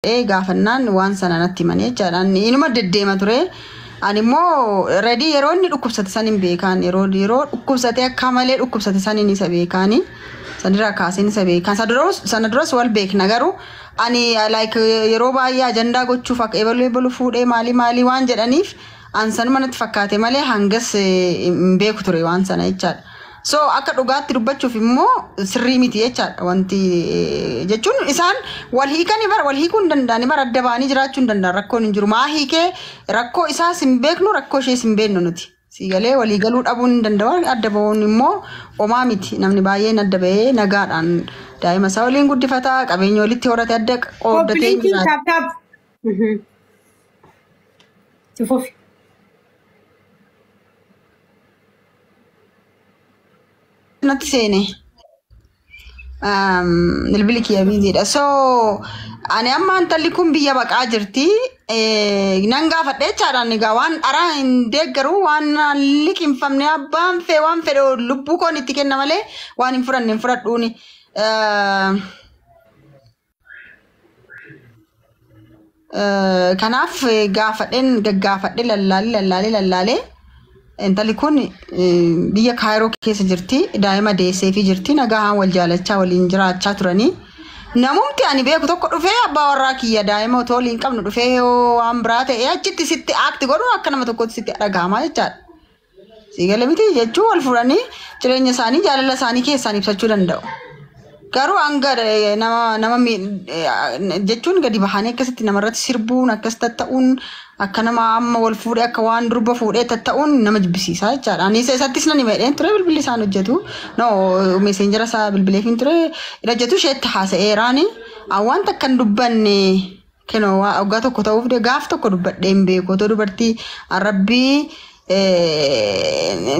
Gaafannaan waan sana natti himanii jechaadha. Inni inuma deddeema ture. Ani immoo ready yeroo inni dhukkubsate san hin beekaan, yeroo dhukkubsate akka malee dhukkubsate san inni isa beekaani. Sanirraa kaaseen isa beekaan. Sana duras wal beekna, garuu ani like yeroo baay'ee ajandaa gochuuf akka ebaluu ebaluu fuudhee maalii maalii waan jedhaniif an sanuma natti fakkaate malee hangas hin beeku ture waan sana jechaadha. So akka dhugaatti dubbachuuf immoo sirrii miti jechaadha wanti jechuun isaan wal hiikanii bara wal hiikuu hin danda'ani, bara adda ba'anii jiraachuu hin danda'an, rakkoon hin jiru. Maa hiikee? Rakkoo isaas hin beeknu, rakkoo ishees hin beeknu nuti. Siigalee walii galuu dhabuun hin danda'u, adda ba'uun immoo homaa miti. Namni baay'een adda ba'ee nagaadhaan daa'ima isaa waliin guddifataa, qabeenya walitti horate adda qooddatee Copy link jiraata. Tap tap. Fufi. Natti seene. Bilbilli kiyya busy dha. So ani amma intalli kun biyya baqaa jirti. Nan gaafadhe jechaadhaan, egaa waan dharaa hin deeggaru, waan liqinfamne abbaan fee waan fedhe lubbuu koon itti kenna malee waan hin fudhanne hin fudhadhuuni. Kanaaf gaafadheen gaggaafadhe, lallaalee lallaalee lallaalee, intalli kun biyya Kaayiroo keessa jirti, daa'ima deesseefii jirti, nagaan wal jaalachaa waliin jiraachaa turanii. Namumti ani beeku tokko dhufee abbaa warraa kiyya daa'ima otoo waliin qabnu dhufee yoo waan biraa ta'e achitti sitti aakti godhu akka nama tokkotti sitti dhaga'amaa jechaadha. Siigale miti jechuun wal fuudhanii jireenya isaanii jaalala isaanii keessaan ibsachuu danda'u. Garuu hanga nama jechuun gadi bahanii akkasitti namarratti sirbuun, akkas tatta'uun, akka nama amma wal fuudhee akka waan durba fuudhee tatta'uun nama jibbisiisa jechaadha. Ani isattis nan himedheen ture, bilbilli isaan hojjetu. No, Messenger isaa bilbileefin ture, hin hojjetu. Isheetti haasa'eeraani. Wanta akka hin dubbanne kenoo waggaa tokko ta'uuf gaaf tokko dubbadhee hin beeku. Otoo dubartii arrabbii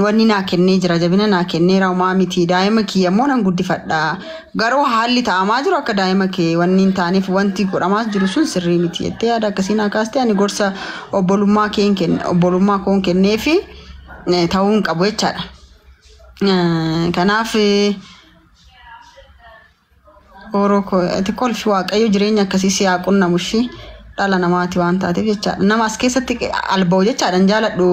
wanni naa kennee jira, jabina naa kenneera, homaa miti, daa'ima kiyya immoo nan guddifadha, garuu haalli ta'amaa jiru akka daa'ima kee wanni hin taaneef wanti godhamaa jiru sun sirrii miti jettee yaada akkasii naa kaastee, ani gorsa obbolummaa keen kenne, obbolummaa koon kenneefi ta'uu hin qabu jechaadha. Kanaaf Oroo koo, ati kolfi, Waaqayyo jireenya akkasii si haa qunnamu, ishii dhala namaati waan taateef jechaadha. Nama as keessatti alba'u jechaadha hin jaaladhu,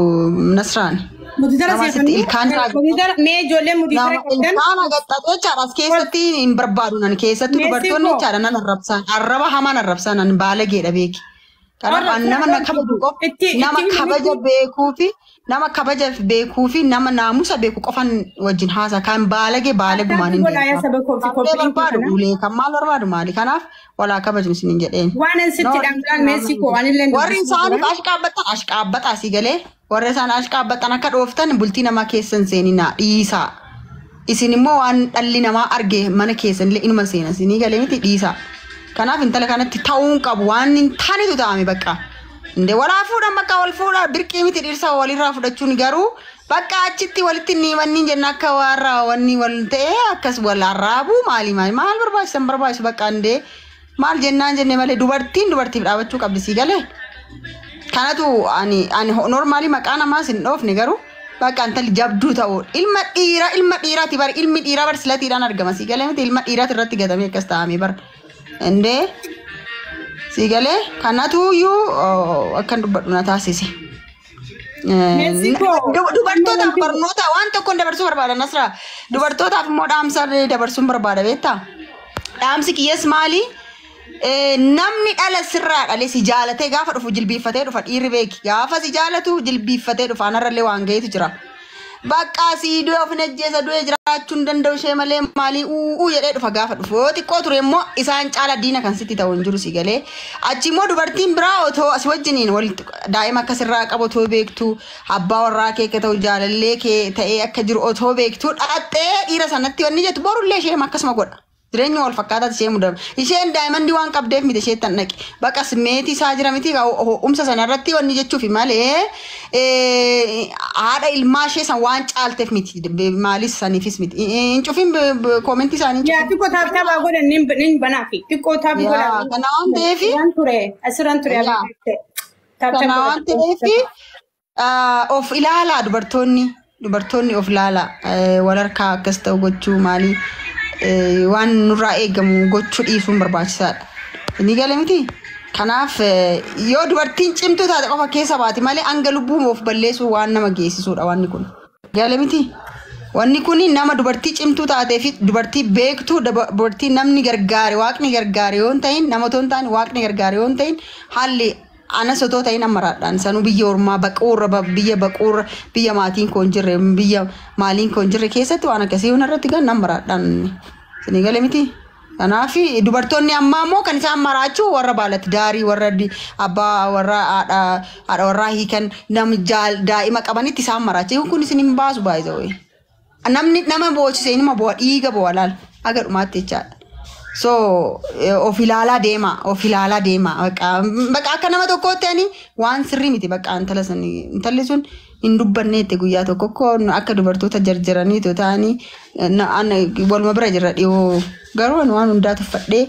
Nasraan. Muditara Nama asitti ilkaan isaa Mee ijoollee muditara nama qabdan. ilkaan agaxxatu jechaadha as keessatti hin barbaadu nan keessattuu Meesii dubartoonni koo. jechaadha nan arrabsan, arraba hamaan arrabsan, nan baalageedha beeki. Kanaaf ani nama na kabaju qofa, nama Itti kabaja beekuu fi nama kabaja beekuu fi nama naamusa beeku qofan wajjin haasa, kan baalage baalagumaan hin Godhaa yaa deemu. saba koo fi Kan ulee copy link barbaadu kana. ulee, kan maal barbaadu maali, kanaaf walaa kabajnu isiniin jedheen. Waan an sitti dhangalaan meesii koo anillee Warri isaaniif ashqaabbattan ashqaabbataa asii galee, warra isaan ashqaabbattan akka dhooftan bultii namaa keessan seeninaa dhiisaa. Isin immoo waan dhalli namaa arge mana keessan illee inuma seena, isinii galee miti, dhiisaa. Kanaaf intala kanatti ta'uu hin qabu, waan hin taanetu ta'ame bakka. Indee walaa fuudhan, bakka wal fuudhaa birqii miti dhirsa walirraa fudhachuun, garuu bakka achitti walitti ni wanni jenna akka warra wanni wal ta'e akkas wal arraabuu maali maali maal barbaachisan barbaachisu bakka indee maal jennaan jenne malee dubartiin dubartiif dhaabachuu qabdi, sii galee. Kanatu ani normally maqaa namaas hin dhoofne, garuu bakka intalli jabduu ta'u ilma dhiiraa, ilma dhiiraati bar, ilmi dhiiraa bar silatiidhaan argama, sii galee miti, ilma dhiiraati irratti gatamee akkas ta'amee bar indee sii galee, kanatu iyyuu akkan dubbadhu na taasise. Meesii koo. Dubartootaaf barnoota waan tokkoon dabarsuu barbaada, Nasraa. Dubartootaaf immoo dhaamsa dabarsuun barbaada, beektaa? Dhaamsi kiyyees maali? Namni dhala sirraa dhale si jaalatee gaafa dhufu jilbiiffatee dhufa, dhiirri beeki. Gaafa si jaalatu jilbiiffatee dhufa, anarrallee waan ga'eetu jira. Bakka asii du'e of hin ajjeesa, du'e jiraachuu hin danda'u ishee malee maalii uuu jedhee dhufa gaafa dhufu. Yoo xiqqoo ture immoo isaan caala diina kan sitti ta'u hin jiru, si galee. Achi immoo dubartiin biraa otoo as wajjiniin walitti daa'ima akkasirraa qabu otoo beektu, abbaa warraa kee akka ta'u, jaalallee kee ta'ee akka jiru otoo beektu, dhaxxee dhiira sanatti wanni jettu borullee ishee akkasuma godha. Jireenya wal fakkaataati ishee mudama. Isheen daa'imandi waan qabdeef miti ishee tan dhaqe. Bakka meetii isaa jira miti ho'umsa sana irratti wanni jechuufi malee haadha ilmaa ishee san waan caalteef miti, maalis saniifis miti. Hin cufin comment isaanii hin Yaa cufin. Xiqqoo tap tapaa godhan nin banaafi. Xiqqoo tap Yaa godhan. kana waan ta'eefi Asirran ture. Asirran ture. Yaa Tap tap kana waan ta'eefi of ilaalaa, dubartoonni of ilaalaa, wal harkaa akkas ta'u gochuu maalii waan nurraa eegamu gochuu dhiisuun barbaachisaadha. Inni gale miti? Kanaaf yoo dubartiin cimtuu taate qofa keessa baati malee hanga lubbuu of balleessuu waan nama geessisuudha wanni kun. Galee miti? Wanni kun nama dubartii cimtuu taatee fi dubartii beektuu, dubartii namni gargaare, waaqni gargaare yoo hin ta'in, nama otoo hin taane waaqni gargaare yoo hin ta'in, haalli anas otoo ta'in ammaraadhaan sanuu biyya ormaa baquurra, biyya baquurra, biyya maatiin koo hin jirre, biyya maaliin koo hin jirre keessatti waan akkasii yoo irratti gan ammaraadhaan. Isinii galee miti? Kanaaf dubartoonni ammaa immoo kan isaan maraachuu warra baalatti daarii, warra abbaa warra haadha warraa hiikan, nam daa'ima qabanitti isaan maraacha. Kun isin hin baasu baay'ee. Namni nama boochise inuma bo'a, dhiiga bo'a laal haga dhumaatti jechaadha. So of ilaalaa deema, of ilaalaa deema. Bakka akka nama tokkootti ani waan sirrii miti bakka intala sun, intalli sun hin dubbanne itti guyyaa tokko akka dubartoota jarjaranii ta'anii waluma bira jirra dhiyoo, garuu ani waan hundaa tuffadhee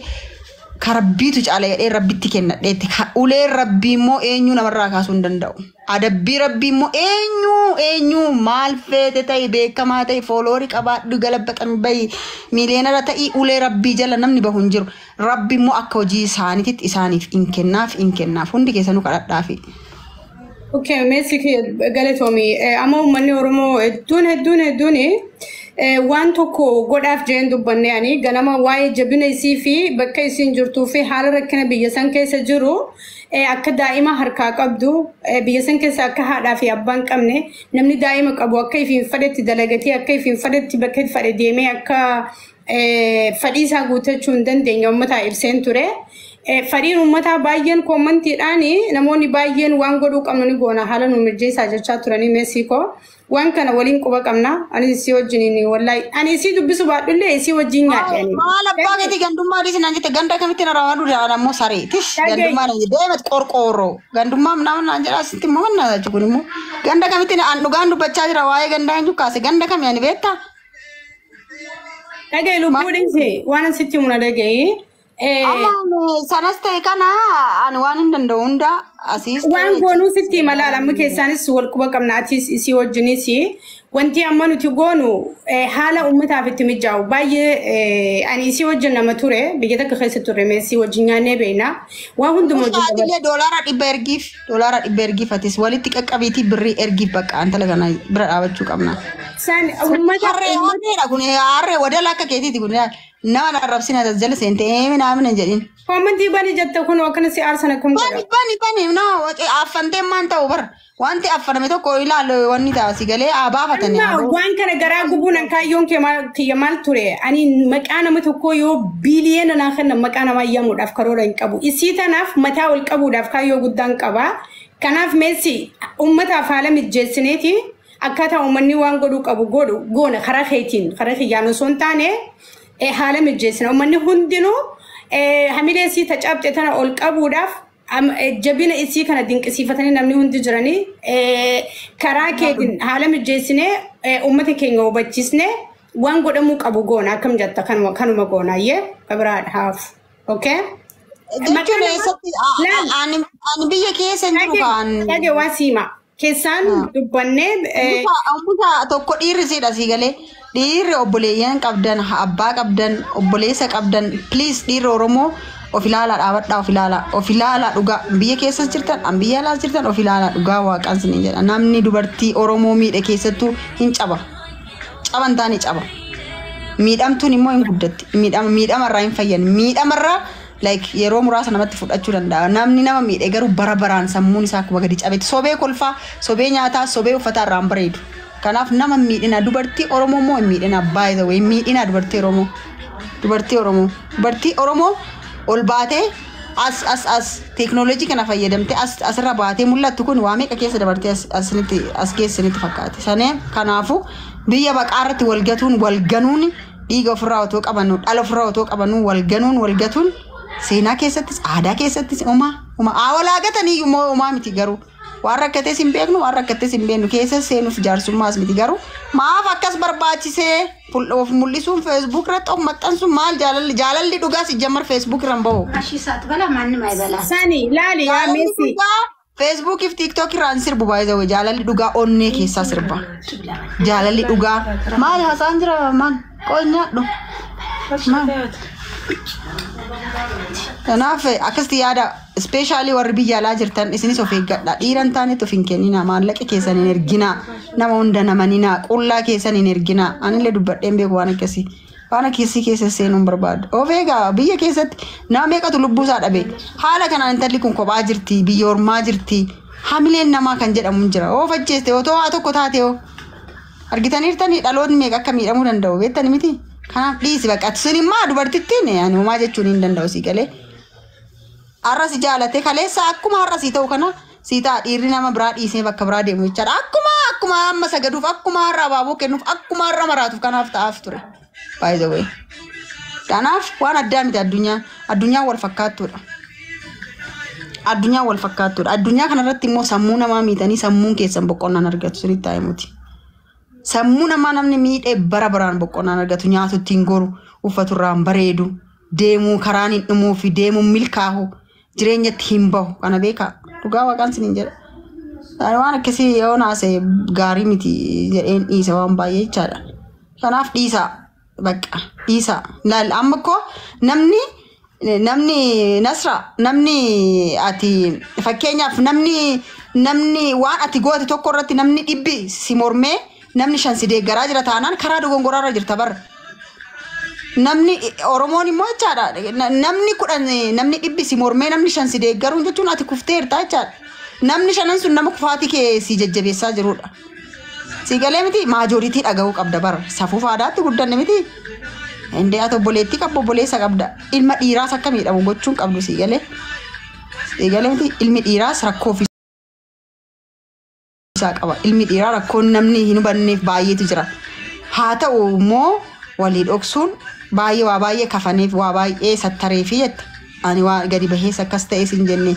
karabbiitu caala jedhee rabbitti kennadheetti. Uleen rabbii immoo eenyu namarraa kaasuu hin danda'u. Adabbii rabbii immoo eenyu eenyu maal feete ta'e, beekamaa ta'e, followerii qabaadhu, galabaxan bahi, miiliyoonara ta'ii, ulee rabbii jala namni bahu hin jiru. Rabbi immoo akka hojii isaaniititti isaaniif hin kennaaf, hin kennaaf. Hundi keessanuu kadhadhaafi. Okay, meessi galatoomi. Amma uummanni Oromoo hedduun hedduun hedduun waan tokko godhaaf jeen dubbanne. Ani ganama waa'ee jabina isii fi bakka isiin jirtuu fi haala rakkina biyya san keessa jiru, akka daa'ima harkaa qabdu, biyya san keessa akka haadhaa fi abbaan qabne, namni daa'ima qabu akka ifiin fedhetti dalagatee, akka ifiin fedhetti bakka fedhe deemee akka fedhii isaa guuttachuu hin dandeenye uummataa ibseen ture. Fedhiin uummataa baay'een commentiidhaan namoonni baay'een waan godhuu qabnu ni goona, haala nu mijeessaa jechaa turanii. Meesii koo, waan kana waliin quba qabna. Ani isii wajjiniin, wallaahi, ani isii dubbisu baadhullee isii wajjin nyaadhe ani. Maal abbaa keetii gandummaa dhiisi naan jette, ganda kamitti na raawwadhu dha ammoo saree tish. Dhaga'i. Gandummaa naan jette deemat qorqoorroo gandummaa nama naan jedhaa sitti immoo manna jechuun kun immoo ganda kamitti an dhugaan dubbachaa jira, waa'ee gandaa hin kaase, ganda kami ani beektaa? Dhaga'i, lubbuu dhiisi, waan asitti himuna dhaga'i. Amma sanas ta'e kana ani waan hin danda'u hunda asiis Waan ta'e goonuu sitti hima laala, amma keessaanis wal quba qabna, atis isii wajjinis. Wanti amma nuti goonu haala uummataaf itti mijaa'u baay'ee ani isii wajjin nama ture, biyya takka keessa turre, meesii wajjin nyaannee beekna, waan hunduma wajjin dabarre. Illee $100 ergiif, $100 ergiif, atis walitti qaqqabiitii birrii ergiif, bakka intala kana bira dhaabachuu qabna. Isaan uummata Harree harreedha kun, harree wadala akka keetiiti kun, nama arrabsina jala seentee minaamin hin jedhin. Commentii bani jette, kun akkana si aarsan akkam Bani godha? Bani bani, no, affantee maan ta'u bar, wanti affaname tokko ilaalu wanni ta'a si galee haa baafatanii. Amma waan kana garaa gubuun an kaayyoon kee maal kiyya maal ture? Ani maqaa nama tokkoo yoo biiliyoona naa kennan maqaa namaa yaamuudhaaf karoora hin qabu. Isii tanaaf mataa ol qabuudhaaf kaayyoo guddaan qaba. Kanaaf meessi uummataaf haala mijeessineeti akkaataa uummanni waan godhuu qabu godhu goona, karaa keetiin, karaa kiyyaan osoo hin taane, haala mijeessina. Uummanni hundinuu hamilee isii tacaabxe tana ol qabuudhaaf, jabina isii kana dinqisiifatanii namni hundi jiranii, karaa keetiin haala mijeessinee, uummata keenya hubachiisnee waan godhamuu qabu goona. Akkam jetta? Kanuma goonaayyee kabiraa haaf. Okay? Jechuun eessatti Laal. ani biyya keessa hin jiru kaan. Dhage, waa siima. Keessaan dubbannee Ambusa tokko dhiirri siidha sii galee, dhiirri obboleeyyan qabdan, abbaa qabdan, obboleessa qabdan, please, dhiirri Oromoo of ilaalaa dhaabadhaa, of ilaalaa, of ilaalaa dhugaa. Biyya keessas jirtan an biyya alaas jirtan, of ilaalaa dhugaa waaqaan sinin jedha. Namni dubartii Oromoo miidhe keessattuu hin caba, caba hin taane caba, miidhamtuun immoo hin guddatti, miidhama miidhamarraa hin fayyan, miidhamarraa like yeroo muraasa namatti fudhachuu danda'a. Namni nama miidhe garuu bara baraan sammuun isaa akkuma gadi cabetti sobee kolfaa, sobee nyaataa, sobee uffataa irraa hin bareedu. Kanaaf nama hin miidhina. Dubartii Oromoo immoo hin miidhina. By the way, hin miidhina dubartii Oromoo. Dubartii Oromoo, dubartii Oromoo ol baatee as as as teeknooloojii kana fayyadamtee as asirra baatee mul'attu kun waa meeqa keessa dabartee as asinitti as geessinitti fakkaate sanee. Kanaafuu biyya baqaa irratti wal gatuun, wal ganuun, dhiiga ofirraa otoo qabannu, dhala ofirraa otoo qabannu, wal ganuun, wal gatuun seenaa keessattis aadaa keessattis homaa homaa walaa gatanii immoo homaa miti. Garuu waan rakkatees hin beeknu, waan rakkatees hin beeknu, keessa seenuuf jaarsummaas miti. Garuu maaf akkas barbaachisee of mul'isuun, Facebook irratti of maxxansuun maal? Jaalalli, jaalalli dhugaas ijjammar Facebook irra hin bahu. እሺ ሳትበላ ማንም አይበላ። Sani laali yaa Jaalalli meessi. dhugaa Facebookii fi TikTok irraan sirbu. Baay'ee jaalalli dhugaa onnee keessaa sirba. Jaalalli dhugaa maali haasaan jira? Maal qoy nyaadhu. Maal? Kanaaf akkasitti yaada, especially warri biyya alaa jirtan, isinis of eeggadha. Dhiira hin taanetti of hin kenninaa. Maallaqa keessan hin erginaa. Nama hunda namaninaa. Qullaa keessan hin erginaa. Anillee dubbadheen beeku waan akkasii. Waan akkasii keessa seenuu hin barbaadu. Of eegaa, biyya keessatti nama meeqatu lubbuu isaa dhabe. Haala kanaan intalli kun kophaa jirti. Biyya ormaa jirti. Hamileen namaa kan jedhamu hin jira. Of ajjeeste otoo waa tokko taate hoo. Argitaniirtanii, dhaloonni meeqa akka miidhamuu danda'u beektani miti. Kanaaf dhiisi, bakka sun immoo dubartittiin ani homaa jechuun hin danda'u, si galee. Har'a si jaalate, kaleessa akkuma har'a si ta'u kana si ta'a. Dhiirri nama biraa dhiisee bakka biraa deemu jechaadha. Akkuma amma sagaduuf, akkuma har'a abaaboo kennuuf, akkuma har'a maraatuuf kanaaf ta'aaf ture. By the way. Kanaaf waan addaa miti addunyaan, addunyaan wal fakkaattuudha. Addunyaan wal fakkaattuudha. Addunyaa kanarratti immoo sammuu namaa miitanii sammuun keessan boqonnaan argatu, sirriitti himuuti. Sammuu namaa namni miidhee bara baraan boqonnaan argatu, nyaatu ittiin goru, uffatu irraan bareedu, deemuu karaan hin dhumuu fi deemuun milkaahu, jireenyatti hin bahu, kana beekaa, dhugaa waaqaan siniin jedha. Ani waan akkasii yoo naase gaarii miti jedheen dhiisa waan baay'ee jechaadha. Kanaaf dhiisaa, bakka dhiisaa. Laal, amma koo namni Nasra, namni ati fakkeenyaaf namni waan ati goote tokko irratti namni 100 si mormee namni 5 si deeggaraa jira taanaan karaa dogongoraarra jirta bara. Namni Oromoon immoo jechaadha, namni 10, namni 100 si mormee namni 5 si deeggaruun jechuun ati kufteerta jechaadha. Namni shanan sun nama kufaatii kee si jajjabeessaa jirudha. Si galee miti? Majority dhaga'uu qabda bara. Safuuf aadaatti guddanne miti. Indee ati obboleettii qabdu, obboleessa qabda. Ilma dhiiraas akka miidhamu gochuun qabdu, si galee. Si galee miti? Ilmi dhiiraas rakkoo ofii isaa qaba. Ilmi dhiiraa rakkoon namni hin hubanneef baay'eetu jira. Haa ta'u immoo walii dhoksuun baay'ee waa baay'ee kafaneef waa baay'ee sattareefi jette. Ani waa gadi bahees akkas ta'es hin jenne.